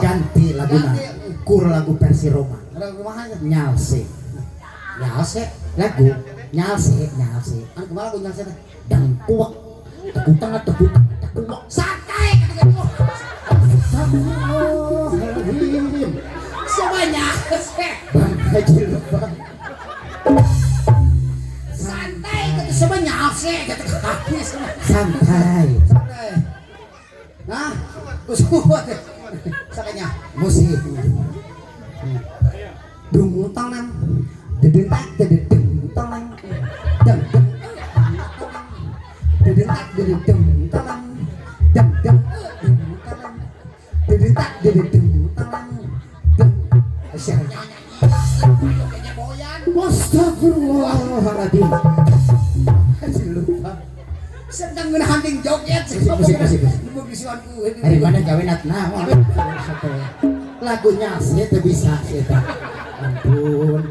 Ganti laguna. Ganti. Kur lagu versi Roma. Ada kumaha ya? Nyalse. Nyalse. Lagu nyalse, nyalse. Anu kumaha lagu nyalse teh? Dangkuak. Tekutang tekutang tekuak. Santai kata gitu. Astagfirullahaladzim. Siapa nyalse? Bang Haji lupa. Santai kata siapa nyalse kata kaki semua. Santai. Santai. Nah, kusuwa teh. Sakanya. Musik. Dung tangan. Dedentak dededeng telang. Deng deng. Dedentak dededeng telang. Deng deng telang. Dedentak dededeng telang. Deng. Asyik. Kayaknya boyan. Astagfirullahaladzim. Haji lupa. Sedang ngeunahan ting joget. Musik, musik, musik, musik. Nu bisian ku. Dari mana gawe naon? Lagunya sih teu bisa sih teh. Ampun.